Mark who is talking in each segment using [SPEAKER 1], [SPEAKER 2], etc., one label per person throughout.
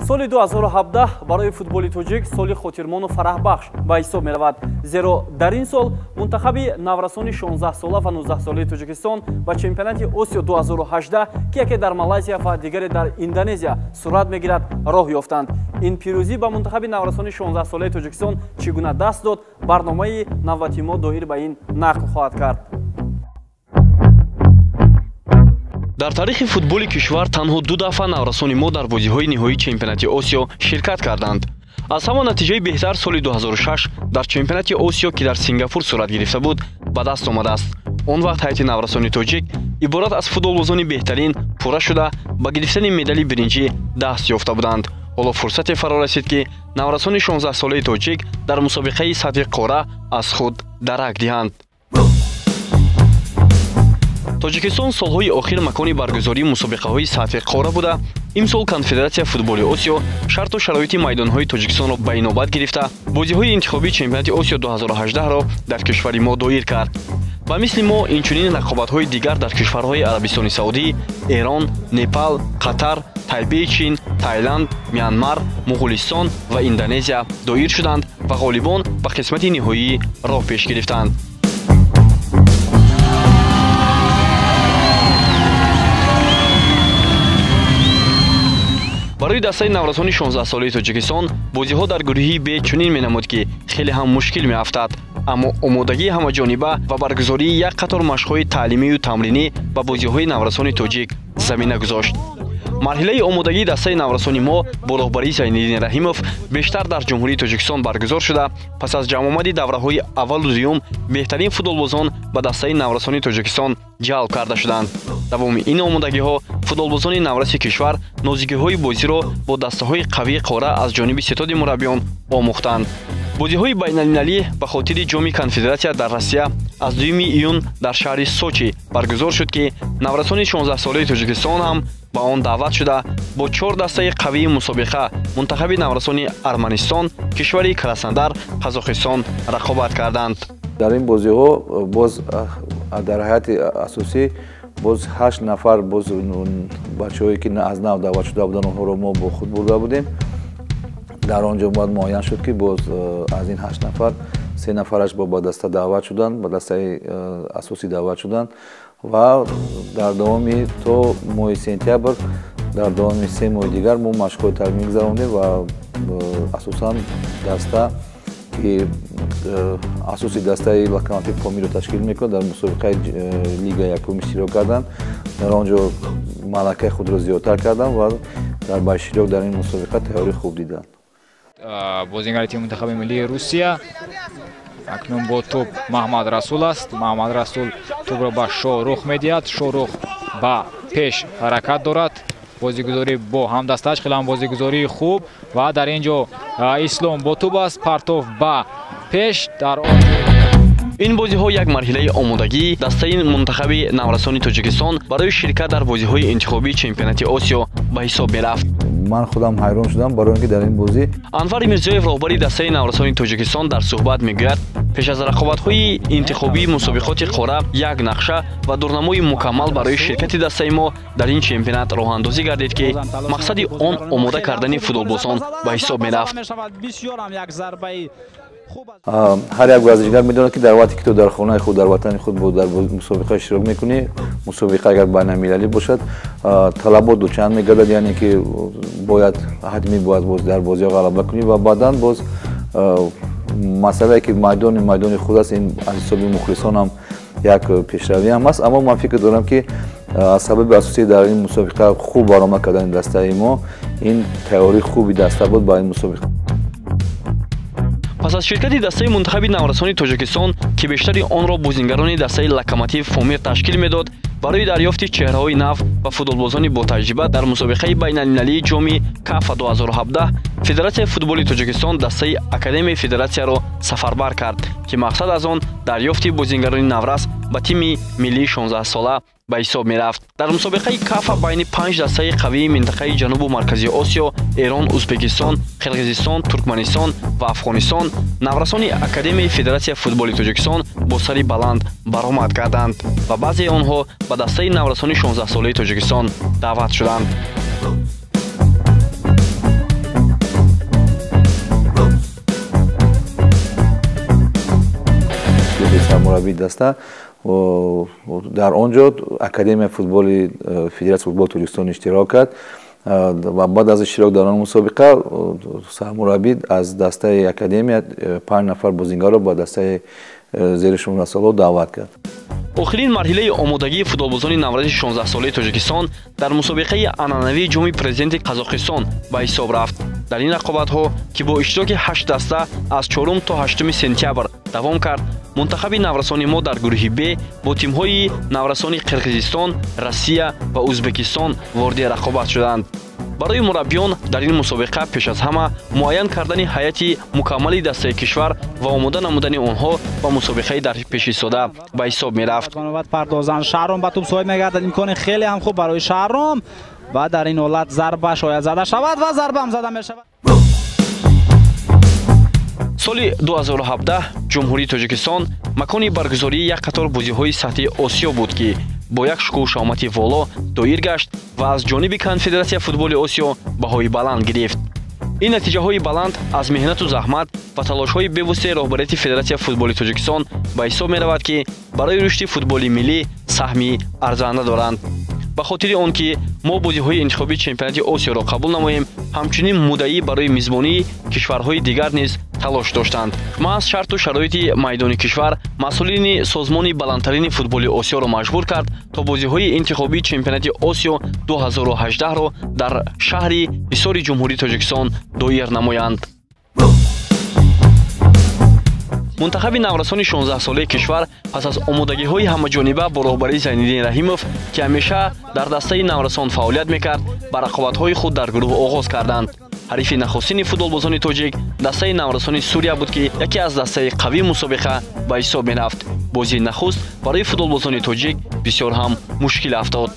[SPEAKER 1] Соли 2017 барои футболи тоҷик соли хотирмону фараҳбахш ба ҳисоб меравад, зеро дар ин сол мунтахаби наврасони 16-сола ва 19-солаи Тоҷикистон ба чемпионати Осиё 2018, ки яке дар Малайзия ва дигаре дар Индонезия сурат мегирад, роҳ ёфтанд. Ин пирӯзӣ ба мунтахаби наврасони 16-солаи Тоҷикистон чӣ гуна даст дод, барномаи навбати мо доир ба ин нақл хоҳад кард.
[SPEAKER 2] Дар таърихи футболи кишвар танҳо ду дафъа наврасони мо дар бозиҳои ниҳоии чемпионати Осиё ширкат карданд. Аз ҳама натиҷаи беҳтар соли 2006 дар чемпионати Осиё, ки дар Сингапур сурат гирифта буд, ба даст омадааст. Он вақт ҳайати наврасони тоҷик иборат аз футболбозони беҳтарин пурра шуда ба гирифтани медали биринҷӣ даст ёфта буданд. Ҳоло фурсате фаро расид, ки наврасони 16-солаи тоҷик дар мусобиқаи сатҳи қора аз худ дарак диҳанд. Тоҷикистон солҳои охир макони баргузории мусобиқаҳои сатҳи қора буда, имсол Конфедератсияи футболи Осиё шарту шароити майдонҳои Тоҷикистонро ба инобат гирифта, бозиҳои интихобии чемпионати Осиё 2018-ро дар кишвари мо доир кард. Ба мисли мо инчунин рақобатҳои дигар дар кишварҳои Арабистони Саудӣ, Эрон, Непал, Қатар, Тайбеи Чин, Тайланд, Мянмар, Муғулистон ва Индонезия доир шуданд ва ғолибон ба қисмати ниҳоӣ роҳ пеш гирифтанд. Барои дастаи наврасони 16-солаи Тоҷикистон бозиҳо дар гурӯҳи Б чунин менамуд, ки хеле ҳам мушкил меафтад, аммо омодагии ҳамаҷониба ва баргузории як қатор машқҳои таълимию тамринӣ ба бозиҳои наврасони тоҷик замина гузошт. Марҳилаи омодагии дастаи наврасони мо бо роҳбарии Зайниддин Раҳимов бештар дар Ҷумҳурии Тоҷикистон баргузор шуда, пас аз ҷамъомади давраҳои аввалу дуюм беҳтарин футболбозон ба дастаи наврасони Тоҷикистон ҷалб карда шуданд. Давоми ин омодагиҳо футболбозони навраси кишвар нозикиҳои бозиро бо дастаҳои қавии қора аз ҷониби ситоди мураббиён омӯхтанд. Бозиҳои байналмилалӣ ба хотири ҷоми конфедератсия дар Россия аз 2 июн дар шаҳри Сочи баргузор шуд, ки наврасони 16-солаи Тоҷикистон ҳам ба он даъват шуда, бо 4 дастаи қавии мусобиқа мунтахаби наврасони Арманистон, кишвари Краснодар, Қазоқистон рақобат карданд.
[SPEAKER 3] Дар ин бозиҳо боз дар ҳайати асосӣ боз 8 нафар боз бачаҳое, ки аз нав даъват шуда буданд, онҳоро мо бо худ бурда будем. Дар он ҷо бояд муайян шуд, ки боз аз ин 8 нафар 3 нафараш ба даста даъват шуданд, ба дастаи асосӣ даъват шуданд ва дар давоми то моҳи сентябр, дар давоми 3 моҳи дигар мо машқҳои таълимӣ гузарондем ва асосан даста, ки асоси дастаи Локомотив Помирро ташкил мекунад, дар мусобиқаи Лига якум иштирок карданд. Дар он ҷо малакаи худро зиёдтар карданд ва дар ба иштирок дар ин мусобиқа тайёрии хуб диданд.
[SPEAKER 4] Бозингари тими мунтахаби миллии Русия акнун бо тӯб Маҳмад Расул аст. Маҳмад Расул тӯбро ба Шоҳрух медиҳад. Шоҳрух ба пеш ҳаракат дорад. Бозигузорӣ бо ҳамдастааш хеле ҳам бозигузории хуб ва дар ин ҷо Ислом бо тӯб аст. Партов ба пеш дар
[SPEAKER 2] ин бозиҳо як марҳилаи омодагии дастаи мунтахаби наврасони Тоҷикистон барои ширкат дар бозиҳои интихобии чемпионати Осиё ба ҳисоб мерафт.
[SPEAKER 3] Ман худам ҳайрон шудам барои он ки дар ин бозӣ
[SPEAKER 2] Анвар Мирзоев, роҳбари дастаи наврасони Тоҷикистон, дар суҳбат мегӯяд, пеш аз рақобатҳои интихобии мусобиқоти қора як нақша ва дурнамои мукаммал барои ширкати дастаи мо дар ин чемпионат роҳандозӣ гардид, ки мақсади он омода кардани футболбозон ба ҳисоб мерафт.
[SPEAKER 3] Ҳар як варзишгар медонад, ки дар вақте ки ту дар хонаи худ, дар ватани худ дар мусобиқа иштирок мекунӣ, мусобиқа агар байналмилалӣ бошад, талабот дучанд мегардад, яъне ки бояд ҳатмӣ бояд боз дар бозиҳо ғалаба кунӣ ва баъдан боз масъалае ки майдони худ аст, ин аз ҳисоби мухлисон ҳам як пешравӣ ҳам аст. Аммо ман фикр дорам, ки сабаби асосӣ дар ин мусобиқа хуб баромад кардани дастаи мо ин тайёрии хуби даста буд ба ин мусобиқа.
[SPEAKER 2] Пас аз ширкати дастаи мунтахаби наврасони Тоҷикистон, ки бештари онро бозингарони дастаи Локомотив Помир ташкил медод, барои дарёфти чеҳраҳои нав ва футболбозони ботаҷриба дар мусобиқаи байналмилалии ҷоми Кафа 2017 Федератсияи футболи Тоҷикистон дастаи Академияи федератсияро сафарбар кард, ки мақсад аз он дарёфти бозингарони наврас ба тими миллии 16-сола ба ҳисоб мерафт. Дар мусобиқаи Кафа байни 5 дастаи қавии минтақаи Ҷанубу Марказии Осиё, Эрон, Ӯзбекистон, Қирғизистон, Туркманистон ва Афғонистон наврасони Академияи Федератсияи футболи Тоҷикистон бо сари баланд баромад карданд ва баъзеи онҳо ба дастаи наврасони 16-солаи Тоҷикистон даъват шуданд.
[SPEAKER 3] Сармураббии даста дар он ҷо Академияи футболи Федератсияи футболи Тоҷикистон иштирок кард ва баъд аз иштирок дар он мусобиқа сармураббӣ аз дастаи академия 5 нафар бозингарро ба дастаи зери 16 солҳо даъват кард.
[SPEAKER 2] Охирин марҳилаи омодагии футболбозони навраси 16-солаи Тоҷикистон дар мусобиқаи анъанавии ҷоми президенти Қазоқистон ба ҳисоб рафт. Дар ин рақобатҳо, ки бо иштироки 8 даста аз 4 то 8 сентябр давом кард, мунтахаби наврасони мо дар гурӯҳи Б бо тимҳои наврасони Қирғизистон, Россия ва Ӯзбекистон вориди рақобат шуданд. Барои мураббиён дар ин мусобиқа пеш аз ҳама муайян кардани ҳайати мукаммали дастаи кишвар ва омода намудани онҳо ба мусобиқаи дар пешистода ба ҳисоб мерафт.
[SPEAKER 5] Пардозан Шаҳром ба тӯб соҳиб мегардад. Имкони хеле ҳам хуб барои Шаҳром ва дар ин ҳолат зарба шояд зада шавад ва зарба ҳам зада мешавад.
[SPEAKER 2] Соли 2017 Ҷумҳурии Тоҷикистон макони баргузории як қатор бозиҳои сатҳи Осиё буд, ки бо як шукӯҳу шаҳомати воло доир гашт ва аз ҷониби Конфедератсияи футболи Осиё баҳои баланд гирифт. Ин натиҷаҳои баланд аз меҳнату заҳмат ва талошҳои бевоситаи роҳбарияти Федератсияи футболи Тоҷикистон ба ҳисоб меравад, ки барои рушди футболи миллӣ саҳми арзанда доранд. Ба хотири он ки мо бозиҳои интихобии чемпионати Осиёро қабул намоем, ҳамчунин муддаӣ барои мизбонии кишварҳои дигар низ талош доштанд. Маҳз шарту шароити майдони кишвар масъулини созмони баландтарини футболи Осиёро маҷбур кард, то бозиҳои интихобии чемпионати Осиё 2018-ро дар шаҳри Ҳисори Ҷумҳурии Тоҷикистон доир намоянд. Мунтахаби наврасони 16-солаи кишвар пас аз омодагиҳои ҳамаҷониба бо роҳбарии Зайниддин Раҳимов, ки ҳамеша дар дастаи наврасон фаъолият мекард, ба рақобатҳои худ дар гурӯҳ оғоз карданд. Ҳарифи нахустини футболбозони тоҷик дастаи наврасони Сурия буд, ки яке аз дастаи қавии мусобиқа ба ҳисоб мерафт. Бозии нахуст барои футболбозони тоҷик бисёр ҳам мушкил афтод.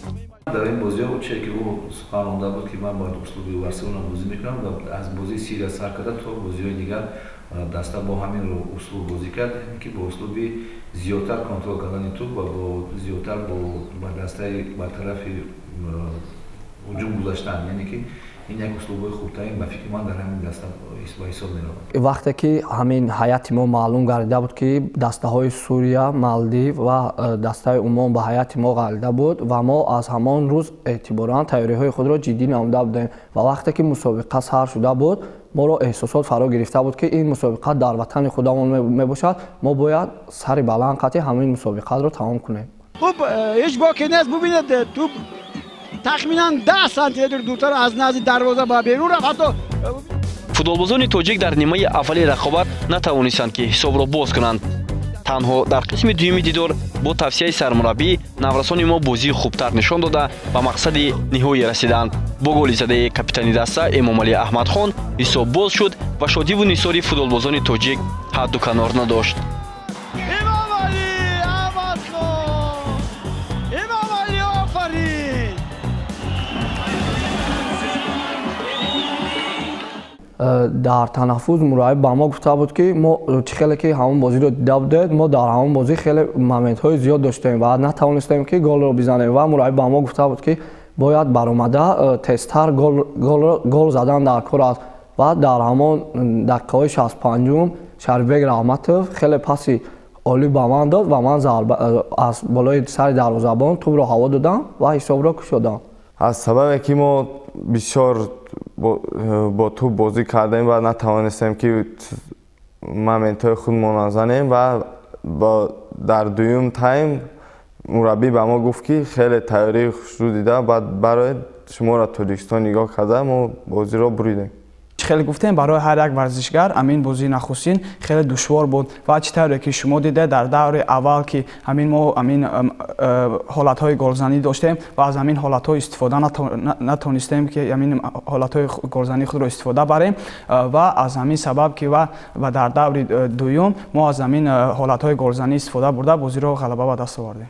[SPEAKER 3] Дар ин бозиҳо че ки ӯ сухан ронда буд, ки ман бояд услуби Барселона бозӣ мекунам ва аз бозии Сирия сар карда то бозиҳои дигар даста бо ҳамин услуб бозӣ кард, ки бо услуби зиёдтар контрол кардани тӯб ва бо зиёдтар ба дастаи ба тарафи ҳуҷум гузаштан, яъне ки ин як услубҳои хубтарин ба фикри ман дар ҳамин даста ба ҳисоб меравад.
[SPEAKER 6] Вақте ки ҳамин ҳайати мо маълум гардида буд, ки дастаҳои Сурия, Малдив ва дастаи Умон ба ҳайати мо ғалида буд ва мо аз ҳамон рӯз эътиборан тайёриҳои худро ҷиддӣ намуда будем ва вақте ки мусобиқа сар шуда буд, моро эҳсосот фаро гирифта буд, ки ин мусобиқа дар ватани худамон мебошад, мо бояд сари баланд қатъи ҳамин мусобиқаро тамом кунем.
[SPEAKER 7] Хуб, ҳеҷ боке нест, бубинед, тӯб тахминан 10 сантиметр дуртар аз назди дарвоза ба берун рафт. Ҳатто
[SPEAKER 2] футболбозони тоҷик дар нимаи аввали рақобат натавонистанд, ки ҳисобро боз кунанд. Танҳо дар қисми дуюми дидор бо тавсияи сармураббӣ наврасони мо бозии хубтар нишон дода ба мақсади ниҳоӣ расиданд. Бо голи задаи капитани даста Эмомалӣ Аҳмадхон ҳисоб боз шуд ва шодиву нисори футболбозони тоҷик ҳадду канор надошт.
[SPEAKER 6] Дар танаффуз мураббӣ ба мо гуфта буд, ки мо чӣ хеле ки ҳамон бозиро дида будед, мо дар ҳамон бозӣ хеле моментҳои зиёд доштем ва натавонистем, ки голро бизанем ва мураббӣ ба мо гуфта буд, ки бояд баромада тезтар гол задан дар кор аст ва дар ҳамон дақиқаҳои 65-ум Шарифбек Раҳматов хеле паси олӣ ба ман дод ва ман аз болои сари дарвозабон тӯбро ҳаво додам ва ҳисобро кушодам.
[SPEAKER 8] Аз сабабе ки мо бисёр бо тӯб бозӣ кардем ва натавонистем, ки моментҳои худмонро занем ва дар дуюм тайм мураббӣ ба мо гуфт, ки хеле тайёрии хушрӯ дида, баъд барои шуморо Тоҷикистон нигоҳ карда мо бозиро буридем.
[SPEAKER 9] Хеле гуфтем, барои ҳар як варзишгар ҳамин бозии нахустин хеле душвор буд ва чӣ тавре ки шумо диде, дар даври аввал ки ҳамин мо ҳамин ҳолатҳои голзанӣ доштем ва аз ҳамин ҳолатҳо истифода натонистем, ки ҳамин ҳолатҳои голзании худро истифода барем ва аз ҳамин сабаб ки ва дар даври дуюм мо аз ҳамин ҳолатҳои голзанӣ истифода бурда бозиро ғалаба ба даст овардем.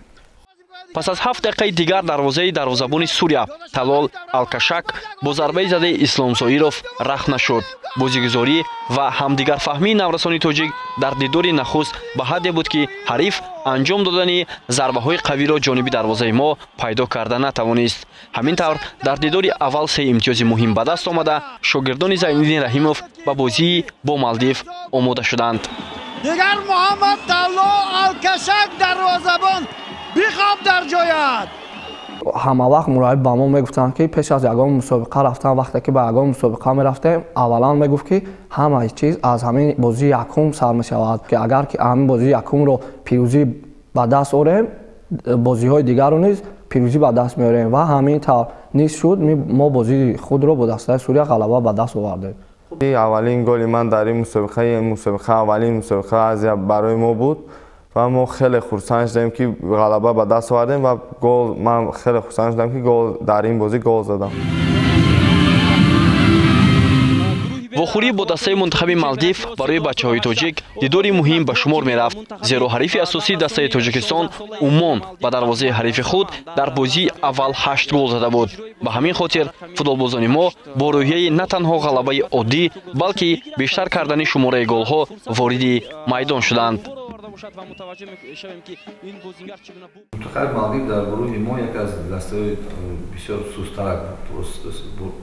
[SPEAKER 2] Пас аз 7 дақиқаи дигар дарвозаи дарвозабони Сурия Талол Алкашак бо зарбаи задаи Ислом Зоиров рахт нашуд. Бозигузорӣ ва ҳамдигарфаҳмии наврасони тоҷик дар дидори нахуст ба ҳадде буд, ки ҳариф анҷом додани зарбаҳои қавиро ҷониби дарвозаи мо пайдо карда натавонист. Ҳамин тавр дар дидори аввал 3 имтиёзи муҳим ба даст омада, шогирдони Зайниддин Раҳимов ба бозии бо Малдив омода шуданд.
[SPEAKER 7] Дигар Муҳаммад Талло Алкашак дарвозабон бихоб дар ҷоят.
[SPEAKER 6] Ҳама вақт мураббӣ ба мо мегуфтанд, ки пеш аз ягон мусобиқа рафтан, вақте ки ба ягон мусобиқа мерафтем, аввалан мегуфт, ки ҳамаи чиз аз ҳамин бозии якум сар мешавад, ки агар ки ҳамин бозии якумро пирӯзӣ ба даст орем, бозиҳои дигарро низ пирӯзӣ ба даст меорем. Ва ҳамин тавр низ шуд, мо бозии худро бо дастаи Сурия ғалаба ба даст овардем.
[SPEAKER 8] Аввалин голи ман дар ин мусобиқа, аввалин мусобиқа Азия барои мо буд ва мо хеле хурсанд шудем, ки ғалаба ба даст овардем ва гол, ман хеле хурсанд шудам, ки гол дар ин бозӣ гол задам.
[SPEAKER 2] Вохӯрӣ бо дастаи мунтахаби Малдив барои бачаҳои тоҷик дидори муҳим ба шумор мерафт, зеро ҳарифи асосии дастаи Тоҷикистон Умон ба дарвозаи ҳарифи худ дар бозии аввал 8 гол зада буд. Ба ҳамин хотир футболбозони мо бо рӯҳияи на танҳо ғалабаи оддӣ, балки бештар кардани шумораи голҳо вориди майдон шуданд.
[SPEAKER 3] Мунтахаби Малдив дар гурӯҳи мо яке аз дастаҳои бисёр сусттарак,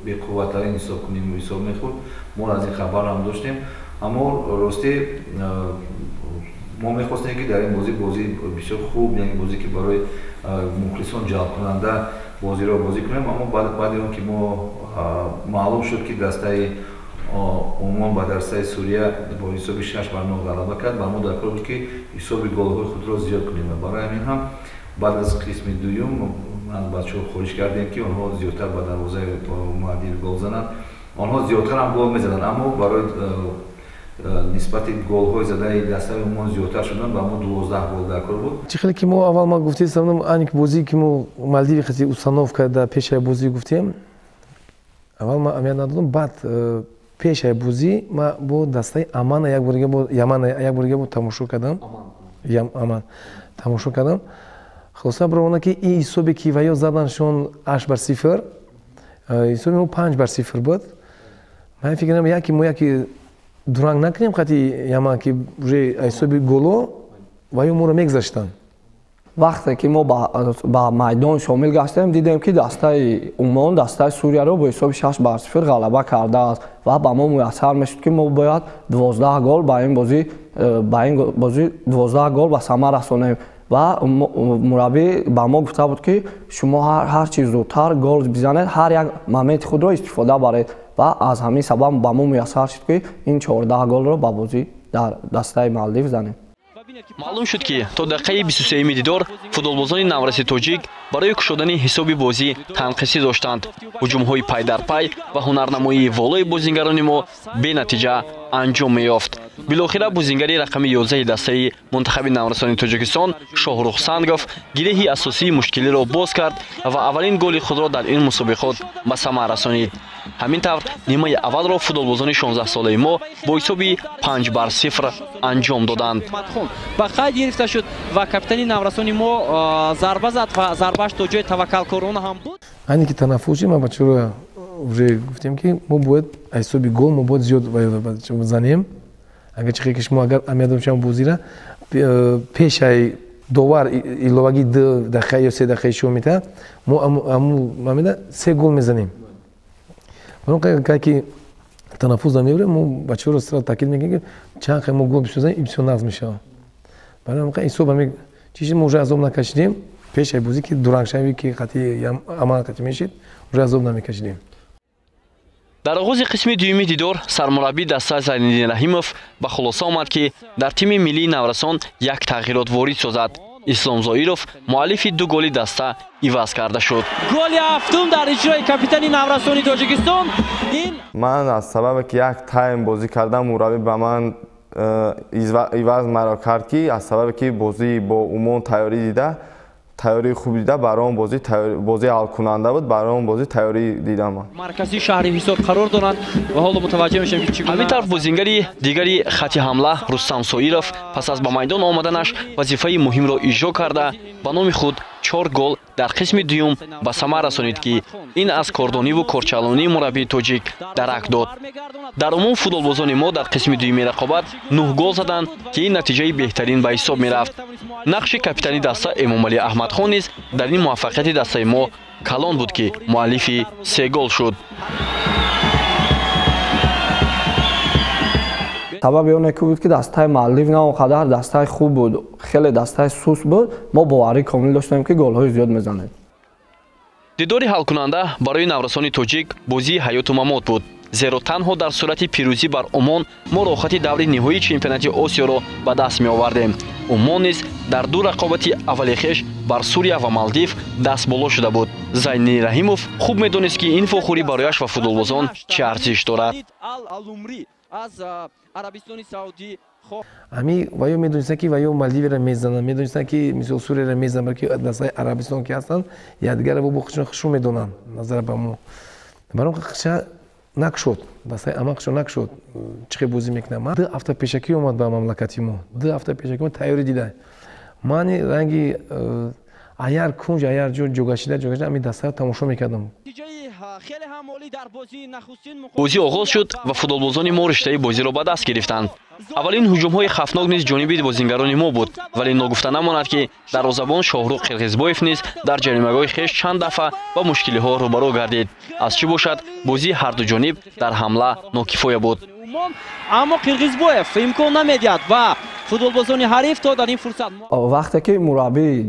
[SPEAKER 3] беқувваттарин ҳисоб кунем ҳисоб мехӯрд. Мо аз ин хабар ҳам доштем, аммо ростӣ мо мехостем, ки дар ин бозӣ бозии бисёр хуб, яъне бозӣ ки барои мухлисон ҷалбкунанда бозиро бозӣ кунем. Аммо баъди он ки мо маълум шуд, ки дастаи Умон ба дастаи Сурия бо ҳисоби 6-0 ғалаба кард, ба мо даркор буд, ки ҳисоби голҳои худро зиёд кунем. Ва барои ҳамин ҳам баъд аз қисми дуюм аз бачаҳо хоҳиш кардем, ки онҳо зиёдтар ба дарвозаи Малдив гол зананд. Онҳо зиёдтар ҳам гол мезаданд, аммо барои нисбати голҳои задаи дастаи Умон зиёдтар шудан ба мо 12 гол даркор буд.
[SPEAKER 10] Чӣ хеле ки мо аввал ма гуфтем, аник бозӣ ки мо Малдиви хати установка дар пешаи бозӣ гуфтем, аввал ма амият надодам, баъд пешаи бозӣ ма бо дастаи Амана як бор дига, бо Ямана як бор дига бо тамошо кардам, Аман тамошо кардам. Хулоса баровона, ки ин ҳисобе ки ваё заданшон 8-0, ҳисоби мо 5-0 буд. Ман фикр кардам, яке мо яке дуранг накунем хати Яман, ки уже ҳисоби голо ваё моро мегузаштанд.
[SPEAKER 6] Вақте ки мо ба майдон шомил гаштем, дидем, ки дастаи Умон дастаи Сурияро бо ҳисоби 6-0 ғалаба кардааст ва ба мо муяссар мешуд, ки мо бояд 12 гол ба ин бозӣ 12 гол ба самар расонем. Ва мураббӣ ба мо гуфта буд, ки шумо ҳар чи зудтар гол бизанед, ҳар як моменти худро истифода баред. Ва аз ҳамин сабаб ба мо муяссар шуд, ки ин 14 голро ба бозӣ дар дастаи Малдив занем.
[SPEAKER 2] Маълум шуд, ки то дақиқаи 23-юми дидор футболбозони навраси тоҷик барои кушодани ҳисоби бозӣ танқисӣ доштанд. Ҳуҷумҳои пайдарпай ва ҳунарнамоии волои бозингарони мо бенатиҷа анҷом меёфт. Билохира бозингари рақами 11 дастаи мунтахаби наврасони Тоҷикистон Шоҳрух Сангов гиреҳи асосии мушкилиро боз кард ва аввалин голи худро дар ин мусобиқот ба самар расонид. Ҳамин тавр нимаи аввалро футболбозони 16-солаи мо бо ҳисоби 5-0 анҷом доданд.
[SPEAKER 5] Ба қайд гирифта шуд ва капитани наврасони мо зарба зад ва зарбааш то ҷои таваккалкорона ҳам буд.
[SPEAKER 10] Айне ки танаффус шид, ман бачаҳоро уже гуфтем, ки мо бояд ҳисоби гол мо бояд зиёд занем. Агар чӣ ки шумо агар амият дошам бозира пешаи довар иловагӣ 2 дақиқа ё 3 дақиқа шумо метаҳад, мо аму мамеда 3 гол мезанем. Барои ки танаффус намебарем, мо бачаҳоро сразу таъкид мекунем, ки чанд хел мо гол бисозем, ин бисёр нағз мешавад. Барои ҳамин ҳисоб ҳамин чизи мо уже азоб накашидем, пешаи бозӣ ки дурангшавӣ ки хати амал хати мешид, уже азоб намекашидем.
[SPEAKER 2] Дар оғози қисми дуюми дидор сармураббии даста Зайниддин Раҳимов ба хулоса омад, ки дар тими миллии наврасон як тағйирот ворид созад. Ислом Зоиров муаллифи 2 голи даста иваз карда шуд.
[SPEAKER 5] Голи ҳафтум дар иҷрои капитани наврасони Тоҷикистон. Ин
[SPEAKER 8] ман аз сабабе ки як тайм бозӣ кардам, мураббӣ ба ман иваз маро кард, ки аз сабабе ки бозӣ бо Умон тайёрӣ дида, тайёрии хуб дида, барои он бозӣ бозии ҳалкунанда буд, барои он бозӣ тайёрӣ дидам.
[SPEAKER 5] Марказии шаҳри Ҳисор қарор доранд ва ҳоло мутаваҷҷеҳ мешавем, ки чӣ гуна.
[SPEAKER 2] Ҳамин тавр бозингари дигари хати ҳамла Рустам Соиров пас аз ба майдон омаданаш вазифаи муҳимро иҷро карда, ба номи худ 4 гол дар қисми дуюм ба самар расонид, ки ин аз кордониву корчалонии мураббии тоҷик дарак дод. Дар умум футболбозони мо дар қисми дуюми рақобат 9 гол заданд, ки ин натиҷаи беҳтарин ба ҳисоб мерафт. Нақши капитани даста Эмомалӣ Аҳмадхон низ дар ин муваффақияти дастаи мо калон буд, ки муаллифи 3 гол шуд.
[SPEAKER 6] Сабаби оне ки буд, ки дастаи Малдив на он қадар дастаи хуб буд, хеле дастаи суст буд. Мо боварӣ комил доштем, ки голҳои зиёд мезанем.
[SPEAKER 2] Дидори ҳалкунанда барои наврасони тоҷик бозии ҳаёту мамот буд, зеро танҳо дар сурати пирӯзӣ бар Умон мо роҳхати даври ниҳоии чемпионати Осиёро ба даст меовардем. Умон низ дар ду рақобати аввали хеш бар Сурия ва Малдив даст боло шуда буд. Зайни Раҳимов хуб медонист, ки ин вохӯрӣ барояш ва футболбозон чӣ арзиш дорад.
[SPEAKER 10] Ами ваё медонистанд, ки ваё Малдивиро мезананд, медонистанд, ки мисол Сурияро мезананд, балки дастаи Арабистон ки ҳастанд, якдигарро бо худшон хушу медонанд назар ба мо. Баром қиша накшуд, дастаи аман қишо накшуд, чӣ хел бозӣ мекунад. 2 ҳафта пешакӣ омад ба мамлакати мо, 2 ҳафта пешакӣ мо тайёрӣ дида. Мани ранги аяр кунҷ, аяр ҷо ҷогашида ҷогашида ами дастаро тамошо мекардам.
[SPEAKER 2] Бозӣ оғоз шуд ва футболбозони мо риштаи бозиро ба даст гирифтанд. Аввалин ҳуҷумҳои хавфнок низ ҷониби бозингарони мо буд, вале ногуфта намонад, ки дарвозабон Шоҳрух Қирғизбоев низ дар ҷаримагоҳи хеш чанд дафъа ба мушкилиҳо рӯбарӯ гардид. Аз чӣ бошад, бозии ҳарду ҷониб дар ҳамла нокифоя буд.
[SPEAKER 5] Аммо Қирғизбоев имкон намедиҳад ва футболбозони ҳариф то дар ин фурсат.
[SPEAKER 6] Вақте ки мураббӣ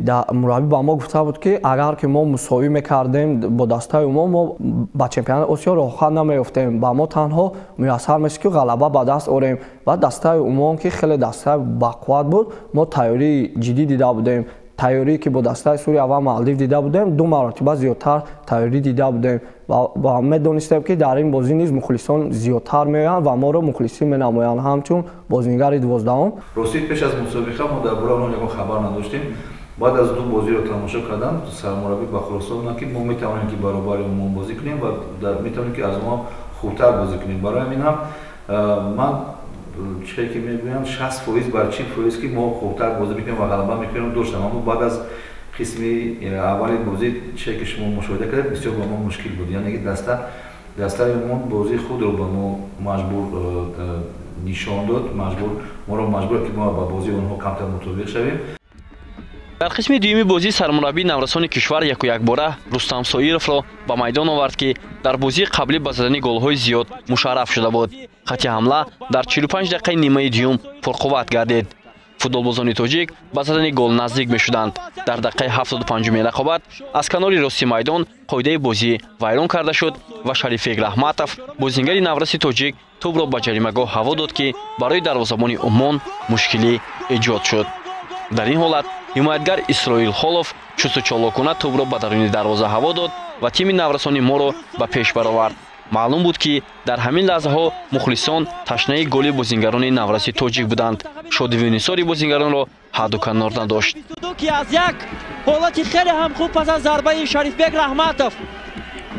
[SPEAKER 6] ба мо гуфта буд, ки агар ки мо мусовӣ мекардем бо дастаи Умон, мо ба чемпионати Осиё роҳхат намеёфтем. Ба мо танҳо муяссар мешуд, ки ғалаба ба даст орем. Ва дастаи Умон, ки хеле дастаи бақувват буд, мо тайёрии ҷиддӣ дида будем. Тайёрие ки бо дастаи Сурия ва Малдив дида будем, 2 маротиба зиёдтар тайёрӣ дида будем ва медонистем, ки дар ин бозӣ низ мухлисон зиёдтар меоянд ва моро мухлисӣ менамоянд ҳамчун бозингари 12-ум.
[SPEAKER 3] Ростӣ, пеш аз мусобиқа мо дар бораи онҳо ягон хабар надоштем. Баъд аз 2 бозиро тамошо кардан сармураббӣ ба хулоса омад, ки мо метавонем, ки баробари Умон бозӣ кунем ва метавонем, ки аз онҳо хубтар бозӣ кунем. Барои ҳамин ҳам ман чизе ки мегӯям, 60% бар 40%, ки мо хубтар бозӣ мекунем ва ғалаба мекунем доштам. Аммо баъд аз қисми аввали бозӣ, чизе ки шумо мушоҳида кардед, бисёр ба мо мушкил буд. Яъне ки дастаи Умон бозии худро ба мо маҷбур нишон дод, моро маҷбур, ки мо ба бозии онҳо камтар мутобиқ шавем.
[SPEAKER 2] Дар қисми дуюми бозӣ сармураббии наврасони кишвар яку якбора Рустам Соировро ба майдон овард, ки дар бозии қаблӣ ба задани голҳои зиёд мушарраф шуда буд. Хати ҳамла дар 45 дақиқаи нимаи дуюм пурқувват гардид. Футболбозони тоҷик ба задани гол наздик мешуданд. Дар дақиқаи 75-уми рақобат аз канори рости майдон қоидаи бозӣ вайрон карда шуд ва Шарифбек Раҳматов, бозингари навраси тоҷик, тӯбро ба ҷаримагоҳ ҳаво дод, ки барои дарвозабони Умон мушкилӣ эҷод шуд. Дар ин ҳолат ҳимоятгар Исроил Холов чусту чолокона тӯбро ба даруни дарвоза ҳаво дод ва тими наврасони моро ба пеш баровард. Маълум буд, ки дар ҳамин лаҳзаҳо мухлисон ташнаи голи бозингарони навраси тоҷик буданд. Шодиву нисори бозингаронро ҳадду канор надошт.
[SPEAKER 5] Ки аз як ҳолати хеле ҳам хуб пас аз зарбаи Шарифбек Раҳматов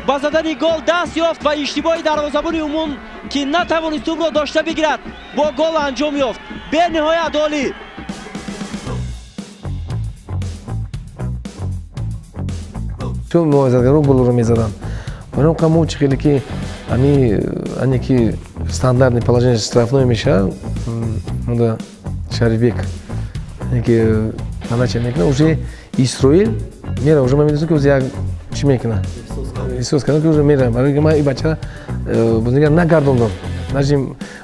[SPEAKER 5] ба задани гол даст ёфт ва иштибоҳи дарвозабони Умон, ки натавонист тӯбро дошта бигирад, бо гол анҷом ёфт. Бениҳоят олӣ.
[SPEAKER 10] Чун муовизатгаро голро мезаданд. Барои он мо чӣ хеле ки ане ки стандартный положение штрафной мешавад, онда Шарифбек ки подача мекунад, уже Исроил мера, уже ман медонистам, ки як чӣ мекунад. Эҳсос кардам, ки уже мера. Барои ки ман ин бачара бозингар нагардондам. Даже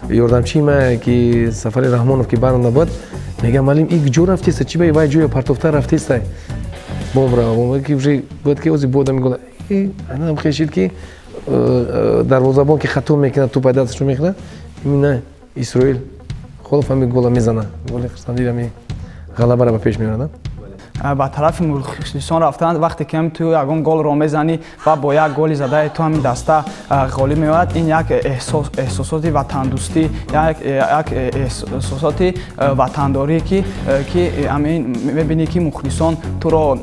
[SPEAKER 10] ёрдамчии ман, ки Сафари Раҳмонов, ки баронда буд, мегӯяд: «Маълим, ин ҷо рафтеста, чӣ ба вай ҷоя партофта рафтеста?» Бомбра, ки уже бояд ки ози бодам гола. Анам хешид, ки дарвозабон ки хато мекунад, тӯп дасташро мехӯрад, именно Исроил Холов ҳами гола мезанад. Голи хурсандӣ ҳами ғалабаро ба пеш меорад.
[SPEAKER 9] Ба тарафи мухлисон рафтанд. Вақте ки ҳам ту ягон голро мезанӣ ва бо як голи задаи ту ҳамин даста ғолиб меояд, ин як эҳсосоти ватандӯстӣ, як эҳсосоти ватандорӣ, ки ҳамин мебинӣ, ки мухлисон туро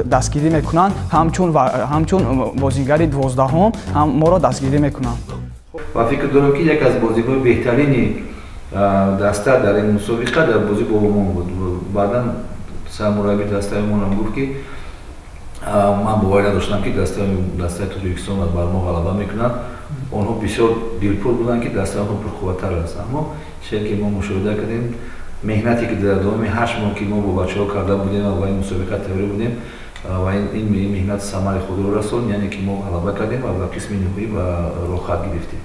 [SPEAKER 9] дастгирӣ мекунанд, ҳамчун бозингари 12-ҳум ҳам моро дастгирӣ мекунанд.
[SPEAKER 3] Ва фикр дорам, ки як аз бозиҳои беҳтарини даста дар ин мусобиқа дар бозӣ бо Умон буд. Баъдан сармураббии дастаи монам гуфт, ки ман боварӣ надоштам, ки дастаи Тоҷикистон бар мо ғалаба мекунад. Онҳо бисёр дилпур буданд, ки дастаи онҳо пурқувваттар аст. Аммо чизе ки мо мушоҳида кардем, меҳнате ки дар давоми 8 моҳ ки мо бо бачаҳо карда будем ва ин мусобиқа тайёрӣ будем, ва ин меҳнат самари худро расонд, яъне ки мо ғалаба кардем ва ба қисми ниҳоӣ ба роҳхат гирифтем.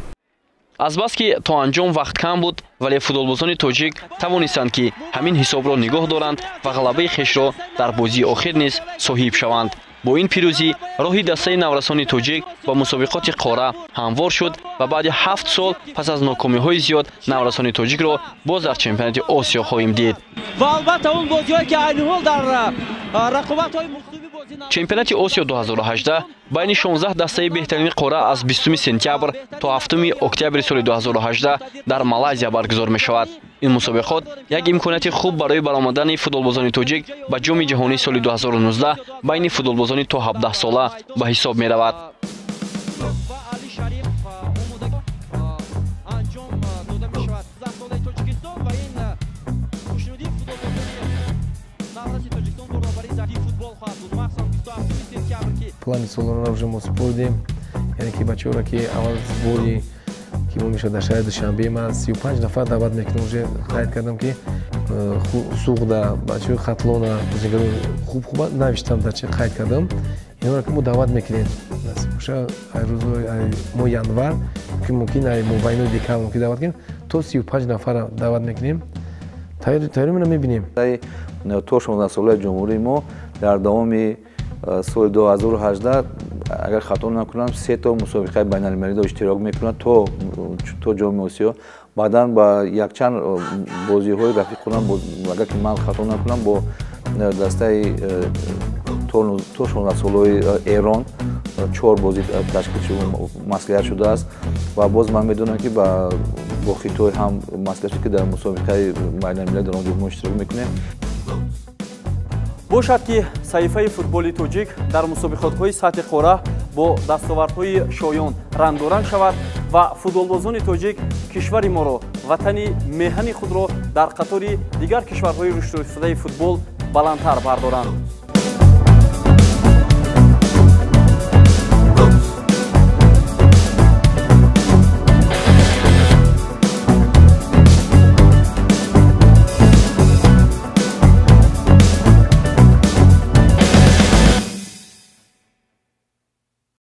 [SPEAKER 2] Азбаски то анҷом вақт кам буд, вале футболбозони тоҷик тавонистанд, ки ҳамин ҳисобро нигоҳ доранд ва ғалабаи хешро дар бозии охир низ соҳиб шаванд. Бо ин пирӯзӣ роҳи дастаи наврасони тоҷик ба мусобиқоти қора ҳамвор шуд ва баъди 7 сол пас аз нокомиҳои зиёд наврасони тоҷикро боз дар чемпионати Осиё хоҳем дид.
[SPEAKER 5] Ва албатта он бозиҳое ки айни ҳол дар рақобатҳои мухтуби бозӣ.
[SPEAKER 2] Чемпионати Осиё 2018 байни 16 дастаи беҳтарини қора аз 20 сентябр то 7 октябри соли 2018 дар Малайзия баргузор мешавад. Ин мусобиқот як имконияти хуб барои баромадани футболбозони тоҷик ба Ҷоми ҷаҳонии соли 2019 байни футболбозони то 17 сола ба ҳисоб меравад.
[SPEAKER 10] Плани солона уже мо супурдем, яъне ки бачаҳоро, ки аввал сбори ки мо мешавад дар шаҳри Душанбе, ман 35 нафар даъват мекунам. Уже қайд кардам, ки Суғда, бачаҳои Хатлона, бозигарои хуб хуба навиштам, дар чи қайд кардам инҳоро, ки мо даъват мекунем. Насиб боша, ай рӯзҳои мо январ, ки мумкин ай мобайнои декабр мумкин даъват кунем, то 35 нафара даъват мекунем. Тайёримона мебинем.
[SPEAKER 3] То 16 солаи ҷумҳурии мо дар давоми соли 2018, агар хато накунам, се то мусобиқаи байналмилалиро иштирок мекунад то Ҷоми Осиё. Баъдан ба якчанд бозиҳои рафиқона, агар ки ман хато накунам, бо дастаи то 16 солаи Эрон 4 бозӣ ташкил маслиҳат шудааст ва боз ман медонам, ки бо Хитой ҳам маслиҳат шуд, ки дар мусобиқаи байналмилалӣ дар он ҷо мо иштирок мекунем.
[SPEAKER 1] Бошад, ки саҳифаи футболи тоҷик дар мусобиқотҳои сатҳи қора бо дастовардҳои шоён рангоранг шавад ва футболбозони тоҷик кишвари моро, ватани меҳани худро дар қатори дигар кишварҳои рушдёфтаи футбол баландтар бардоранд.